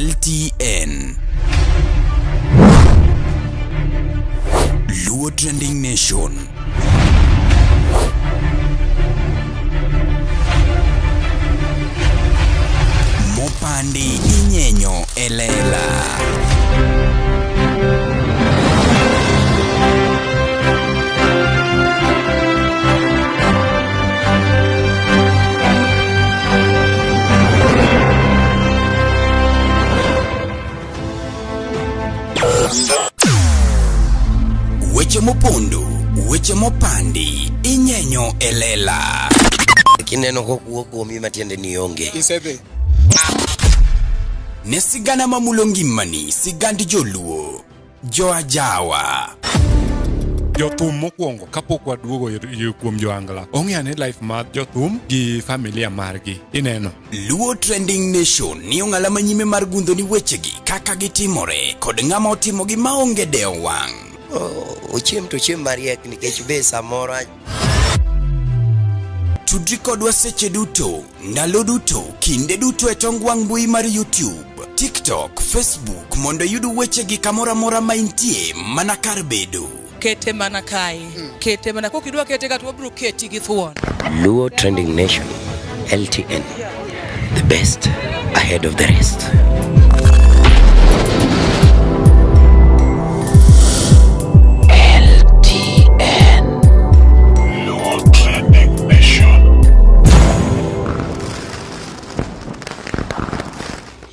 LTN. Luo Trending Nation. Mopandi inyenyo e lela. Weche mopondo, weche mopandi, inyenyo e lela. Kineno kokuo kuomi matiende ni onge. Isedhi. Ne sigana mamulo ngimani, sigand joluo. Joajawa. Jothum mokwongo kapok waduogo kuom joangla ong'e ane life mar jothum gi familia margi ineno. Luo Trending Nation ni ong'ala manyime mar gundho ni wechegi kaka gitimore kod ng'ama otimogi maonge dewo wang'. Ochiem to ochiem mariek nikech be samoro Tudri kodwa seche duto, ndalo duto, kinde duto e tong wang' mbui mar YouTube, TikTok, Facebook mondo iyud wechegi kamoro amora ma intie mana kar bedo. Kete mana kae. Kete mana kok idwa kete ka to wabiro keti gi thuon. Luo Trending Nation, LTN, the best ahead of the rest. LTN. Luo Trending Nation.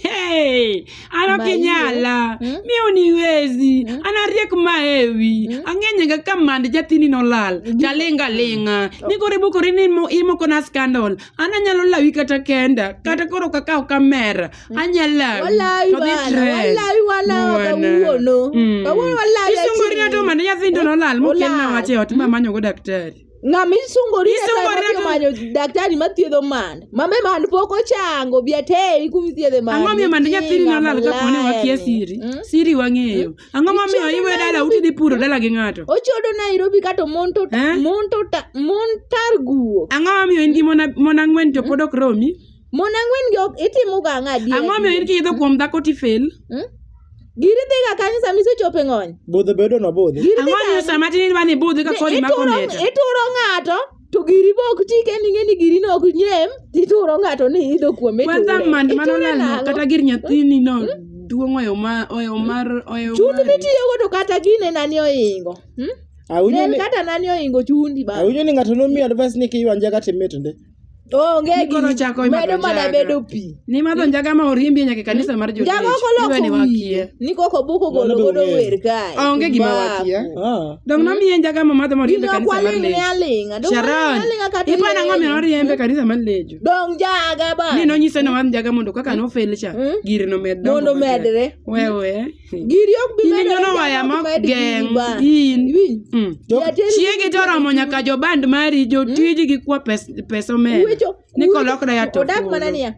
Hey, an ok inyala hmm? mi uniwezi hmm? An ariek maewi hmm? Ang'eny ga ka mand jathini nolal taling' aling'a ni koro ibukori ni imokona scandal. An anyalo lawi kata kenda kata koro kakaw kamera anyalawi. Walawi to dhi bana, trend. walawi, walawi Bwana. kawuono. Kawuono walawi Isungori na to mane nyathini to nolal mokelna Olal. wach e ot mamanyogo daktari. Ng'ama isungori ne Isungori sama na to- manyo daktari mathiedho mand. Mame mand pok ochango, bi ateri kuma ithiedhe mand. Ang'o miyo mand nyathini nolal kapo ni wakia siri? Siri wang'eyo. Ang'o momiyo Ichodo iwe dala Nairobi. uti dhi puro dala gi ng'ato? Ochodo Nairobi kato mon to Eh? mon to ta mon tar guok. Ang'o momiyo in gi mon mon ang'wen to pod ok romi? Mon ang'wen gi ok itimo ga ang'o adier? Ang'o momiyo in kiidho kuom dhako tifel? Hmm? Giri dhiga kanyo sama isechopo e ng'ony. Budho bedo no budhi. Giri Ang'o dhiga momiyo sama tin idwa ni ibudhi ka kori mako ituro, meta? ituro ng'ato to giri be ok ti kendo ing'e ni giri no ok nyem tituro ng'ato ni idho kuome Kwanza iture. mand mano Iture lal no nang'o? kata gir nyathini no duong' oyo ma oyo mar oyo Chundi mari. mitiyogo to kata gine nani ohingo. Hmm? Awinjo Ne en ni kata nani ohingo chundi ba. awinjo ni ng'ato nomiyo advice ni kiywa njaga timit ndi. Onge Ni koro gini. chako imadho Medo mana njaga. bedo pi. Ni madho njaga ma oriembi nyaka e kanisa mar Njaga jotich. ok oloko Iwe ni wiye. wakia. Ni koko buko Mano golo be godo ong'eyo. wer kae. Onge gima wakia. Ah. Dong nomiye njaga ma madho moriembe Gini ok kanisa mar waling' ne Lejo. aling'a. Dong Sharon, waling' aling'a kata iparo ang'o miyo oyie. noriembe kanisa mar Lejo? Dong njaga ba. Ni nonyise ni omadh njaga mondo kaka nofel cha, gire nomed dongo Mondo maber. medre. Wewe. Giri ok bi In medore inyono njaga waya ok mok med giri geng'. ba. In. Iwinj? Jateri Chiegi to oromo nyaka joband mari, jotiji gi kwa pes, pesa omenda. Wecho- Ni kolok daya to odak mana fulu. niya.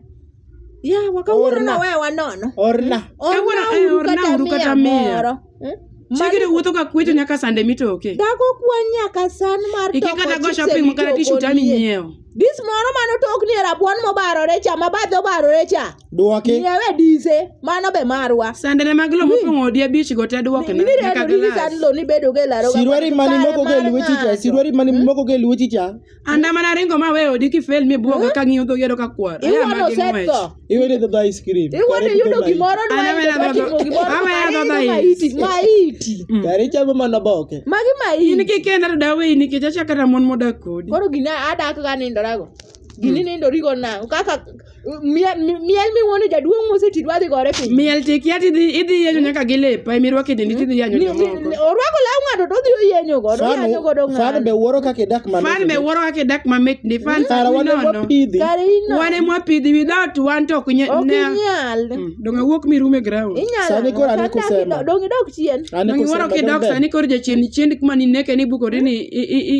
Yawa kawuono Orna. nowewa nono. Orna. Kawuono, eh, Ornauru orna kata uru mia kata mia. moro. Hmm? Chiegi to wuotho ka kwecho nyaka sande mitoke. Dhako kwa nyaka san mar Iki toko kata go chips e shopping makata tishu mitoko tami nie. nyiewo. Dis moro manotokni e rabuon mobarore cha ma bathe obarore cha. Duoki. Nyiewe dise, mano be marwa. Sandene mag lo mopong'o odi abich go te duokna. Nyaka Niredo ni glass. san lo nibedo go e laro. Sirwari mani moko go e lweti cha, sirwari mani moko go e lweti cha. Anda mana ringo ma weyo odi kifel mibuoga ka ng'iyo dhogi ka kwar. Aya Iwuono magi ng'wech. osetho. Iwene dhodho ice cream. Iwuono Kare iyudo pidho maiti. gimoro An awena dwa dhodho- timo gimoro. awena kare dhodho iyudo ice. maiti, maiti. Kare ichamo mana oboke. Magi In maiti. kikenda to daweyi nikech acha kata mon modak kodi. Koro gini adak ga nindorago. Gini nindorigo nang'o? Kaka miel miel miwuono jaduong' moseti dwa dhi gore piny. Miel to ikia tidhi idhi yenyo nyaka gi lepa emirwako e dendi tidhi yanyo Ni- ni- jomoko. ni- Orwako law ng'ato to odhi oyenyo godo, Fan oyanyo godo fan be ng'ato. wuoro kaka idak mamit. Fan be wuoro kaka idak mamit ndi fan Kara wan ema nono. wapidhi. Kare ino. Wan ema wapidhi without wan to ok Ok inyal. Donge wuok mirum e ground. Inyalo. Sani koro ang'o? an e Sani dak kusema. idok- Dong idok chien. An e Donge iwuoro kusema, kidok dong ber. sani koro jachien chien kuma nineke ni bukori ni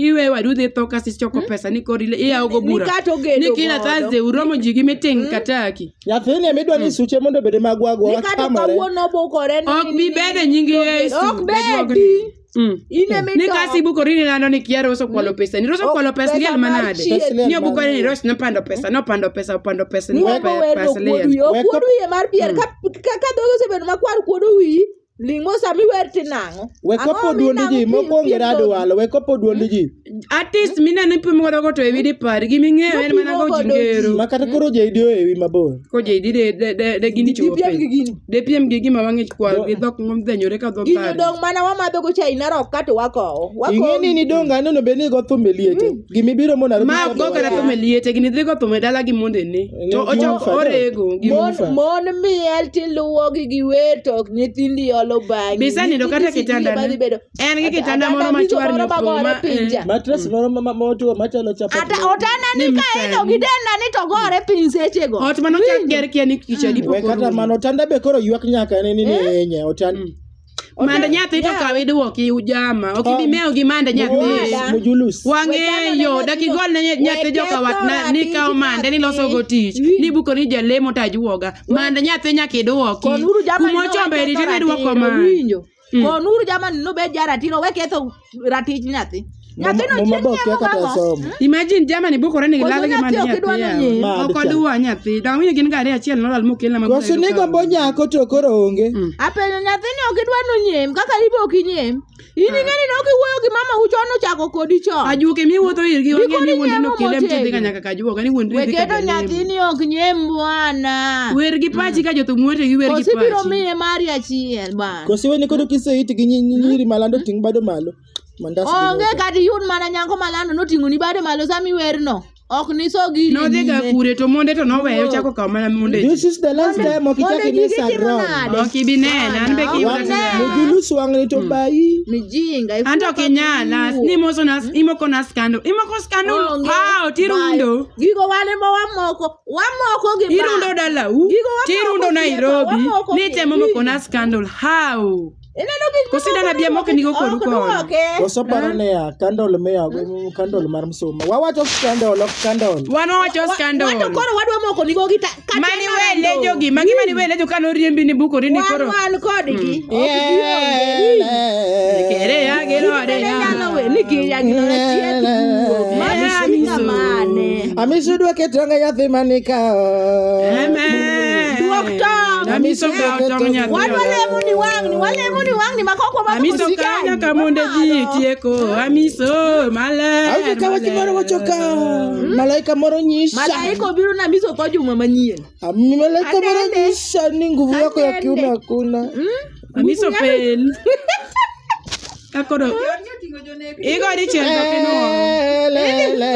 iwe wadu dhi tho kasi choko pesa ni koro iyawo go bura. Ni kata ogedo Ni kila godo. Thursday uromo ji gi meeting Kataki. Nyathini ema idwa ni suche mondo obed magwagwa Ni kata watamore. kawuono obukore ni- Ok bi bede nying Yesu. Ok jajuogni. bedi. In ema Ni itok. kasi ibukori ni lando ni kia Rose okwalo pesa ni. Rose okwalo pes Pesa liel mar manade. chieth. Pes liel Ni obukore ni manade. Rose nopando pesa, nopando pesa, opando pesa, ni Ni weko wer pes okuod liel. wiye. Weko- Okuod wiye mar pier. Ka ka dhoge osebedo makwar kuodo wiyi, ling' mos sama iwer tinang'o. We Ang'o kopo duond minang'o ji, pi- mokwongo piem rado dhogi? walo, we kopo duond ji. Artist mineno ipimo godo go to e widi par giming'eyo en mana go Mopimo godo jingero. Ma kata koro JD oe wi mabor. Ko JD de de de, de gini Dipiem chope. gi gini. De piem gi gima wang'e kwar gi dhok modhenyore ka dho Gini kare. odong' mana wamadho go chai Narok ka to wakowo. Ing'e Wakowo. ni nidong' aneno be ni go thum e liete. Gimibiro mondo Nairobi Ma ka ok go be kata wacho. thum e liete gini dhi go thum e dala gi mondene. To Gi ochako ufa. orego gi Mon, Ufa. mon miel tiluwogi gi wer to nyithindi olo bang'i. Bisa nindo kata Nyithindi kitanda sijui ne. madhi bedo. En gi Ata- kitanda ata moro miso machwar moro ni opong' magore ma- piny cha. Mattress moro ma motwo machalo chapat. Ata otana ni Ni ka idho msani. gi denda ni to gore piny sechego. Ot manochak ger kia ni tich adi We pok kata orumo. mano otanda be koro ywak nyaka ne ni ne otan. Manda nyathi to kaw iduoki ujama. Ok ibi mewo gi manda nyathi. Mujulus. Mujulus. Wang'eyo dak igol ne nyathi joka watna ni kaw mande ni loso go tich. Ni buko ni jalemo to ajuoga. Manda nyathi nyaka iduoki. Konuru jamani Kuma no ochombe waketho rite ni duoko ratiro, mande. winjo. Konuru jamani nobed jaratiro we ketho ratich nyathi. Nyathino Muma chieng' be okia nyemo kata gang'o? somo. Imagine jamani bukore ni Koso gilal gi nyathi mande ok nyathi. idwa yawa. nonyiew? Mad Ok cha. odwa nyathi. Dang' winjo gin gari achiel nolal mokelna ma Koso ni gombo nyako to koro onge. Apenjo nyathini ok idwa nonyiem kaka ibe ok inyiem. In ing'e ni nok iwuoyo gi mama u chon ochako kodi chon. Ajuoke miwuotho irgi wang'e ni Gikoni wuondi nyemo nokele mtidhi ka motegno. nyaka kajuoga ni wuondi We dhi ka keto jalemo. nyathini ok nyiem bwana. Wer gi pachi ka jothum wetegi wer gi Koso ibiro pachi. miye mari achiel bwana. Koso iweni koro kiseit gi nyiri malando ting' bado malo. Mandas gi Onge nyuka. kata iyud mana nyango malando noting'o ni bade malo sama iwerno. Ok niso giri Nodhi ga nyime. kure to monde to noweyo ochako kawo mana monde ji. This is the last time ok ichak Monde ine ji gitimo Sadron. nade? Ok ibi nena, an be Bwana, kiyuda ok to ine. Mujulus wang'ni to bayi. Mijinga. An to ok inyal, nimosona imokona scandal. Imoko scandal Onge. paw tirundo. Gigo wan ema wamoko. Wamoko gi ba. Irundo dalau, Gigo wamoko tirundo sie, Nairobi, wamoko nitemo sie. mokona scandal. How? Ineno gik Koso mimoko idana bia ni mok nigo kodu ok kono. duoke. Koso paro niya, candle miya, candle mar msuma. Wawacho scandal, ok candle. Wan wawacho scandal. Wan to koro wadwa moko nigo gi kata Mani en we arando. lejo gi, magi mani we lejo kane oriembi ni bukori ni Wan koro. wan kodgi. Ok gionge. Kere ya gilore Bende ya. nyalo we ni kiya gilore chieth guok. Mano Eh, singa Amiso. mane. Amisu dwa keto nga nyathi manikawo. Amen. Duok tong'. Amiso kawo tong' nyathi. Wan walemo ni wang'ni, walemo ni wang'ni ma kok wamadho Amiso kod kawo chai. nyaka monde ji tieko. Amiso maler. Awinjo ka wach moro wacho ka. Malaika moro nyisa. Malaika obiro na Amiso tho juma manyien. Malaika moro Anene. nyisa ni nguvu yako ya kiume Anene. hakuna. Amiso fail. Kakoro. Igo dichiel to ok inuo. Le, le.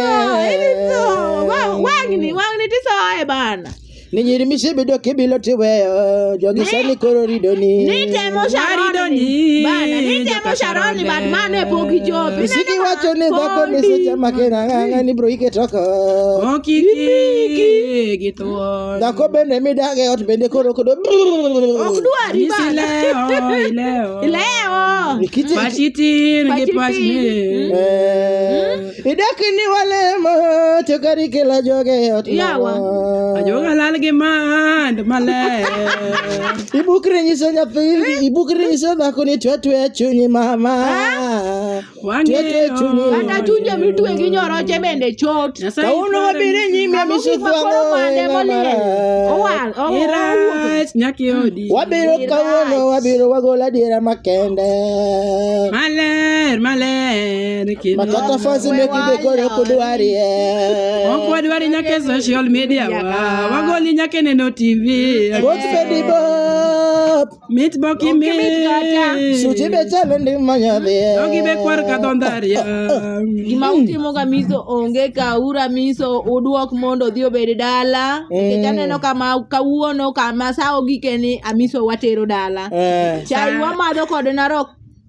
Wang'ni, wang'ni tisoye bana. Ni nyiri misebedo kibilo tiweyo jogi sani koro ridoni. Nitemo Sharon Waridoni, ni. Bana, nitemo joka Sharon ni but Sharon mano e pok ichopo. Isiki wacho ni dhako misechama kinang'ang'a ni bro iketoko. Okiki gi thuon. Dhako bende midage ot bende koro kodo. Ok dwari Amiso bana. ilewo, ilewo. Ilewo. Nikite Pachi tin gi Pachi pach tin. min. Idak ni walemo to kari kela joge e ot Yawa. mama. Ajuoga lal gi mand maler. Ibukri nyiso nyathi, ibukri nyiso dhako ni twe twe chunyi mama. Twe twe chunyi. Kata chunje mitwe gi nyoroche bende chot. Nyasaye Kawuono wabiro e nyimi amiso Kama koro mande moliel. Owal, owuok. Irach nyaka iodi. Wabiro kawuono wabiro wagolo adiera makende. Maler, maler. kendo. Makata fasi meki be koro ok odwarie. Ok wadwari nyaka e social media wa. Wagoli nyaka e neno TV. Both bedi bop. Mit bok imit. Suchi be chalo ndi manyadhi. Dhogi be kwar ka dho ndaria. Gima utimo ga miso onge kaura miso uduok mondo odhi obed dala. Nikech aneno kama kawuono kama sa ogike ni amiso watero dala. Eh. Chai wamadho kod Narok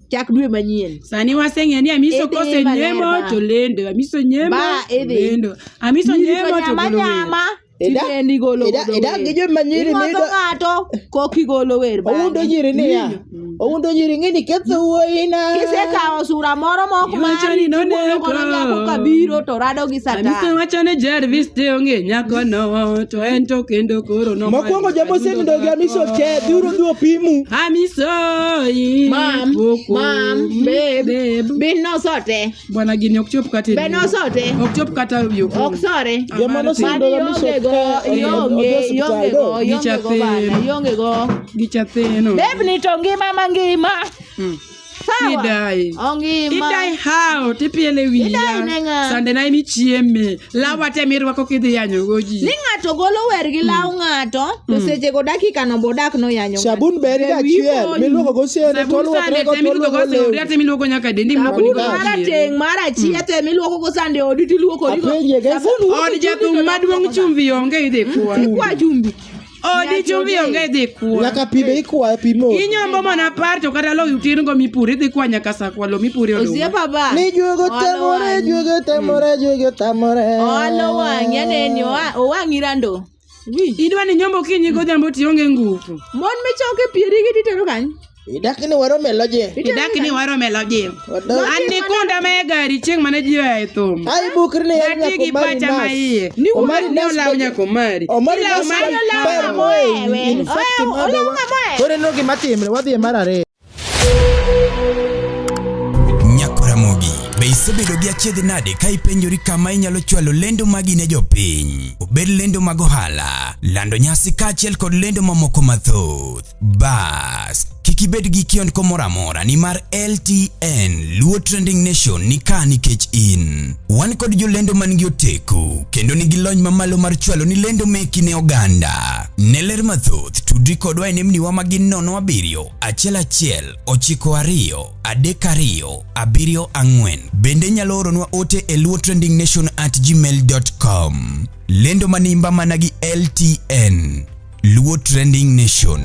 chak dwe manyien. Sani waseng'e ni Amiso Idhi kose maler nyemo ba. to lendo. Amiso nyemo Ba, to idhi. lendo. Amiso Nyiri nyemo to to nyama golo wer. nyama. Ida- Tipendi golo godo idak wer. gi joma nyiri Ing'odho miyudo- ng'ato koki golo wer bang'e. Owuondo nyiri niya. Oundo nyiri ng'eni ketho wuoyina. Kisekawo sura moro mok Iwacho mari ni noneko. tiwuoyo godo nyako kabiro to rado gi Amiso satan. wacho ni Jarvis te onge nyakono to en to kendo koro nomanyo Mokwongo joma osenindo gi Amiso dhako. te dhiuru dhi opimu. Amiso Mam, ipoko. mam, babe. Babe. Bin nosote. Bwana gini ok chop kata e Be duong'. nosote. Ok chop kata yo Ok sore. Joma nosenindo gi Amiso Ionge te go, odhi ionge, osiptal ionge do. go, ionge go bana, ionge go. Gichatheno. Babe ni to ngima mangima. Sawa. Idai. Ongima. Idai how tipiele Idai wiya. ne ng'a? Sande na emichieme. Lawa te mirwako kidhi yanyogo ji. Ni ng'ato golo wer gi law ng'ato to sechego dakika no bodak noyanyo ng'ato. Sabun ber ga achiel miluoko go sende to Sabun luokre sande go te to miluoko luoko go sende lewni. te miluoko nyaka dendi miluoko Sabun ni go marateng' marachie te miluoko go sande odi tiluokori go. Apenje ga Sabun wuok Od e chumbi jathum to maduong' dok chumbi onge idhi kwa. Ikwa chumbi. Odi chumbi onge idhi kwa. Nyaka pi be ikwaye pi modho. Inyombo mana par to kata lo tin go mipuri idhi kwa nyaka sakwa lo mipuri oduma. Osiepa ba. Ni juogo Oalo tamore, wang'i. juogo tamore, juogo tamore. Oalo wang'i aneni owang'i rando. Winj. Idwa ni nyombo kinyi godhiambo tionge ngufu. Mon michoko e pieri gi titero kany. Idak ni warome loje. Idak ni warome loje. Wadak. An nikunda ma e gari chieng' mane ji oa e thum. Ai bukri ni en Ati gi nyako Omari pacha ma Nas. iye. Ni wuon- Omari Ni Nas olaw nyako mari. Omari Ilaw Nas mari ber olaw ber moewi. In fact, Olaw- mother olaw wa- ng'ama ohewe. Koro ineno gima timre, wadhi e mar ariyo. Nyakoramogi, be isebedo gi achiedh nade ka ipenjori kama inyalo chwalo lendo magi ne jopiny? Obed lendo mag ohala, lando nyasi kaachiel kod lendo mamoko mathoth. Bas, kik ibed gi kiondko moro amora nimar LTN Luo Trending Nation ni ka nikech in. Wan kod jolendo man gi oteku kendo nigi lony mamalo mar chwalo ni lendo meki ne oganda. Ne ler mathoth, tudri kodwa e nembniwa ma gin 07 11 92 32 74. Bende inyalo oronwa ote e luotrendingnation@gmail.com. Lendo manimba mana gi LTN. Luo Trending Nation.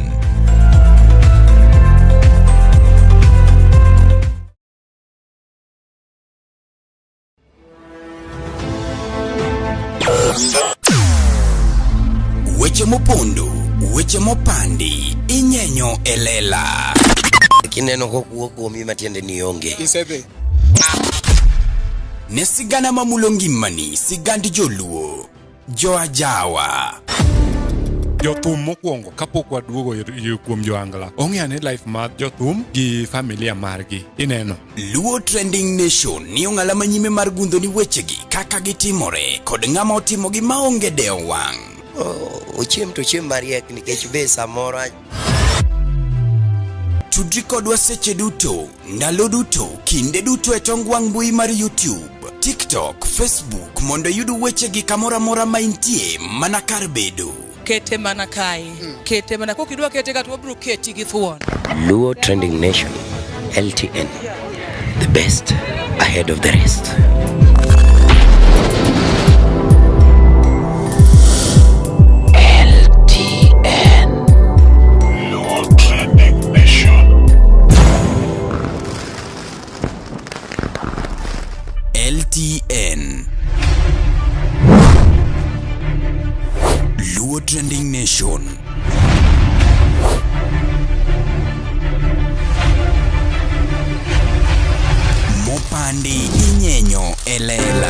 Weche mopondo, weche mopandi, inyenyo e lela. Kineno kokuo kuomi matiende ni onge. Isedhi. Ne sigana mamulo ngimani, sigand joluo, joajawa. Jothum mokwongo kapok waduogo kuom joangla ong'e ane life mar jothum gi familia margi ineno. Luo Trending Nation ni ong'ala manyime mar gundho ni wechegi kaka gitimore kod ng'ama otimogi maonge dewo wang'. Ochiem to ochiem mariek nikech be samoro Tudri kodwa seche duto, ndalo duto, kinde duto e tong wang' mbui mar YouTube, TikTok, Facebook mondo iyud wechegi kamoro amora ma intie mana kar bedo. Kete mana kae. Kete mana kokidwa kete ka to wabiro keti gi thuon. Luo Trending Nation, LTN, the best ahead of the rest. LTN. Luo Trending Nation. LTN Luo Trending Nation. Mopandi inyenyo e lela.